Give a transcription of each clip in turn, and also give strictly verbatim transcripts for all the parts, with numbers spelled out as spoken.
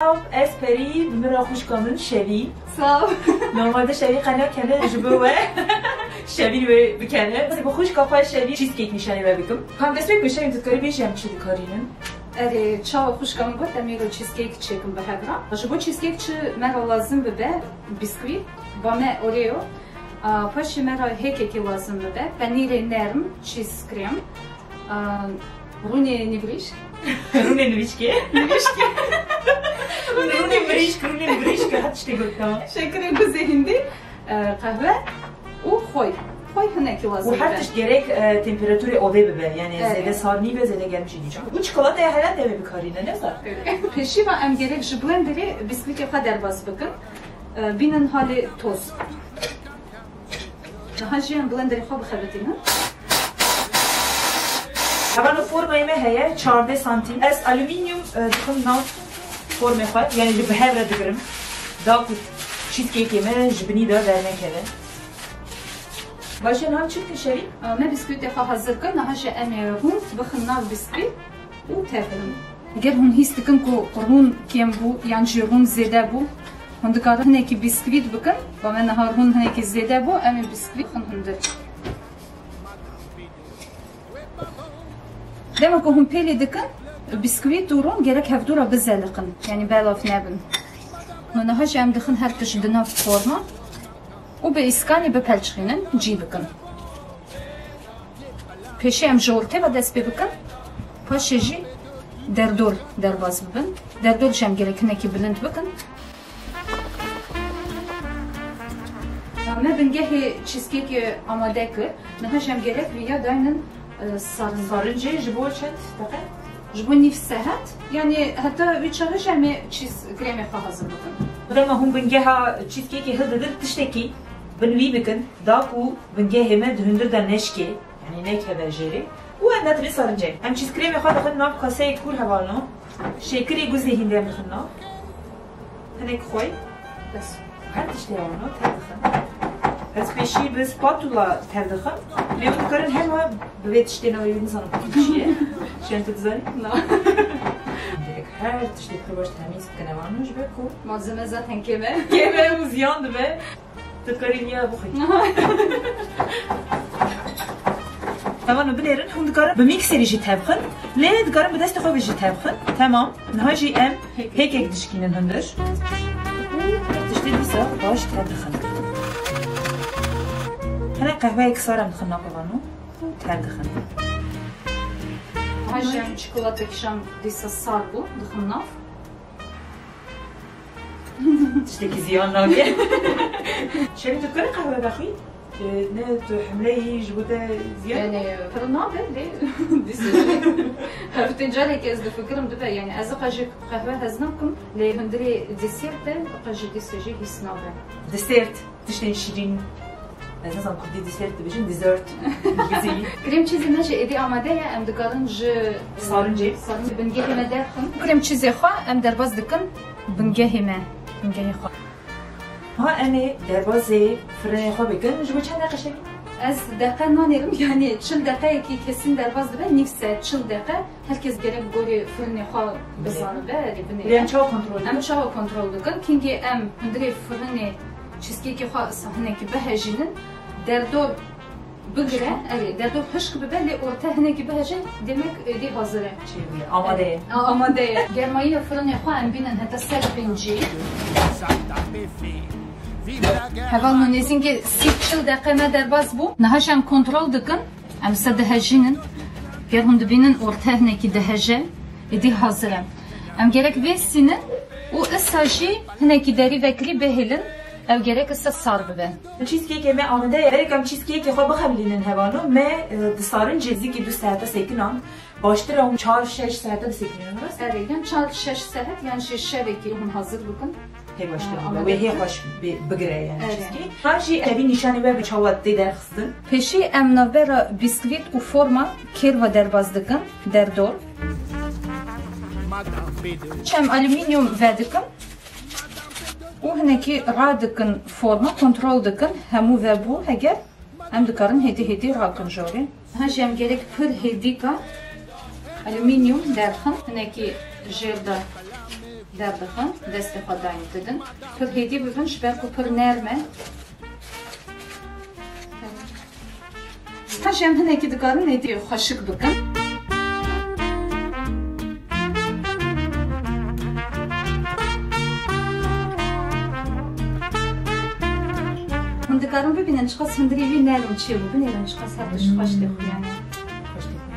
Saw, ez Perî, bi min re xwişka min Şevî. Saw. Normalde Şevî qe nakene, ji bo we Şevî wê bikene. Ez bi xwişka xwe Şevî cheesecake nîşanî we bikim. Ka em dest pê bikin Şevî, tu dikarî bêjî em çi dikarînin? Erê, çawa xwişka min got, em ê cheesecake çêkin bi hev re. Ji bo cheesecake çi me re lazim bibe? Biskwît, ba me Oreo. A, paşê me re hêkekî lazim bibe. Penîrê nerm, cheese krêm. A, rûnê nivîşk. Rûnê nivîşkê. Nivîşkê. Rûnê mirîşk, rûnê nivîşk, her tiştê got, tamam. Şekerê guzê hindî, e, qehwe û xwey. Xwey hinekî lazim Û her bibe. Tişt gerek, e, temperaturê odê bibe. Yani Evet. Zêde sar nîbe, zêde germ jî nîbe. Û çikolataya helen devê bikarîne, ne zaf? Pêşî ve em gerek ji blenderê biskwîtê xwe derbas bikin. E, bînin halê toz. Niha jî em blenderê xwe bixebitînin. Hevalno, formeyê me heye, çardeh santîm. Ez alüminyum, e, dixim nav formê xwe, yani ji bi hev re digirim. Da ku cheesecakeê me ji binî de dernekeve. Baş e, niha çi dikin Şevî? E, me biskwîtê xwe hazir kir, niha jî em ê rûn bixin nav biskwît û tevin. Ger hûn hîs dikin ku rûn kêm bû yan jî rûn zêde bû, hûn dikarin hinekî biskwît bikin. Ba me niha rûn hinekî zêde bû, em ê biskwît bixin hundir. Dema ku hûn pêlî dikin, biskwît û rûn gerek hevdû re bizeliqin, yanî belav nebin. Niha jî em dixin her tişt di nav forma û bi îskanî bipelçixînin, cî bikin. Pêşî em ji ortê ve dest pê bikin, paşê jî derdor derbas bibin. Derdor jî em gerek hinekî bilind bikin. Me bingehê cheesecakeê amade kir. Niha jî em gerek viya daynin, e, sarin. Sarincê ji bo çend deqe? Ji bo nîv sehet. Yanî heta wî çaxê jî em ê cheese krêmê xwe hazir bikin. Dema hûn bingeha cheesecakeê hildidin, tiştekî bin wî bikin, da ku bingehê me di hundir de neşkê, yanî nekeve jêrê. Û em netirê sarincê. Em cheese krêmê xwe dixin nav kaseyê kûr hevalno. Şêkirê guzê hîndê em dixin nav. Hinek xwey. Bes. Her tiştê hevalno tev dixin. Ez pêşî bi spatula tev dixim. Lê hûn dikarin her wiha bi vê tiştê navê wî nizanim ku çi ye. Şen, tu dizanî? Na. Gerek her tiştê pir baş temîz bikin hevalno ji ber ku Malzeme zaten kêm e. Kêm e û ziyan dibe. Tu dikarî niha bixwî. Hevalno binêrin, hûn dikarin bi mîkserî jî tevxin, lê dikarin bi destê xwe ve jî tevxin. Temam. Niha jî em hêkek dişkînin hundir. Û tiştê dîsa baş tev dixin. Hinek qehweyek sar em dixin nav hevalno. Tev dixin. Niha jî em çikolata kişan dîsa sar bû, dixin nav. Tiştekî ziyan nake. Şevî, tu dikarî qehwe vexwî? Ee, ne, tu hemleyî, ji bo te ziyan? Yani, pir nabe, lê dîsa jî. Her tê careke ez difikirim dibe, yani, ez qe jî qehwe hez nakim, lê hundirê desert de qe jî dîsa jî hîs nabe. Desert. Tiştên şîrîn. Ez nizanim kurdî dîsêrt dibêjin, dessert. Îngilîzî. Krem çîzê me jî êdî amade ye, em dikarin ji Sarincê. Sarincê bingehê me derxin. Krem çîzê xwe em derbas dikin bingehê me, bingehê xwe. Ha, em ê derbasê firinê xwe bikin, ji bo çend deqe Şevî? Ez deqe nanêrim, yani çil deqeyekî kesîn derbas dibe, nîv saet, çil deqe. Her kes gerek gorê firinê xwe bizanibe, erê binêre. Lê em çawa kontrol dikin? Em çawa kontrol dikin? Kingê em hundirê firinê çîskekê xwe isa hinekî bihejînin, derdor bigire, erê, derdor hişk bibe, lê orte hinekî bihejin, demek êdî hazir e. Çêbûye, amade ye. A, amade ye. Germayiya firinê xwe em bînin heta ser pêncî. Hevalno, nêzîngê sî çil deqe me derbas bû. Niha jî em kontrol dikin. Em se dihejînin. Ger hûn dibînin orte hinekî diheje, êdî hazir e. Em gerek vêsînin û isa jî hinekî derî vekirî bihêlin. Ew gerek isa sar bibe. Çîskekê me amade ye. Berek em çîskekê xwe bixemilînin hevano. Me, e, di sarincê nêzîkî du saete sekinan. Baştir e hûn çar şeş saete bisekinin, rast? Erê, yan çar şeş saet, yan jî şevekî hûn hazir bikin. Hê baş Ee, tê ama bibe. Wê hê derken xweş bi-, bigire yani Erê. Çizgî. Ha jî evî nîşanî we bi çawa tê derxistin? Pêşî em navbera biskvît û forma kêrva derbas dikin, derdor. Çem alüminyum vedikin û hinekî radikin forma, kontrol dikin, hemû vebû heger. Em dikarin hêdî hêdî rakin jorê. Ha jî em gerek pir hêdîka alüminyum derxin, hinekî jêr de Derdixin, destê xwe dayîn didin. Pir hêdî bibin, ji ber ku pir nerm e. Hej em hinekî dikarin êdî xweşik bikin. Hûn dikarin bibînin çiqas hundirê wî nerm çêbû. Binêrin çiqas her tişt xweş tê xuyanê.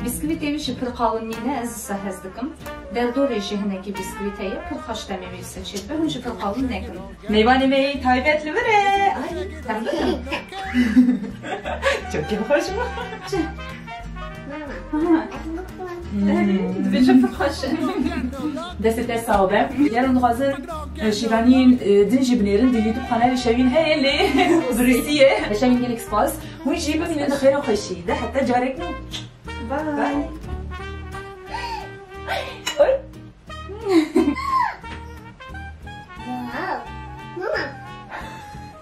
Bîskvîtê wî jî pir qalin nîne, ez wisa hez dikim. Derdorê jî hinekî bîskvît heye, pir xweş demê wî wisa çêdibe. Hûn jî pir qalin nekin. Mêvanê me yê taybet li vir e. Ay, em bikin. Çok kêfxweş bû. Çi? Mama, ez bixwim. Dibêje pir xweş e. Destê te sax be. Gero dixwazin, e, şîvaniyên, e, din jî binêrin, di YouTube kanalê Şevîn heye lê bi rûsî ye. Şevîn gelek spas. Hûn jî bimînin di xêr û xweşî de. Heta carek nû. Bye. Bye. Oy. Wow. Mama.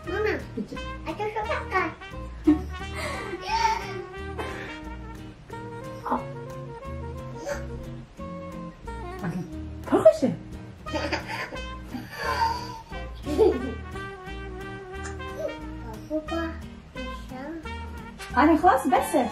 Mama. Ata şapaka. Pir xweş e. Baba. Anî xlas bes e.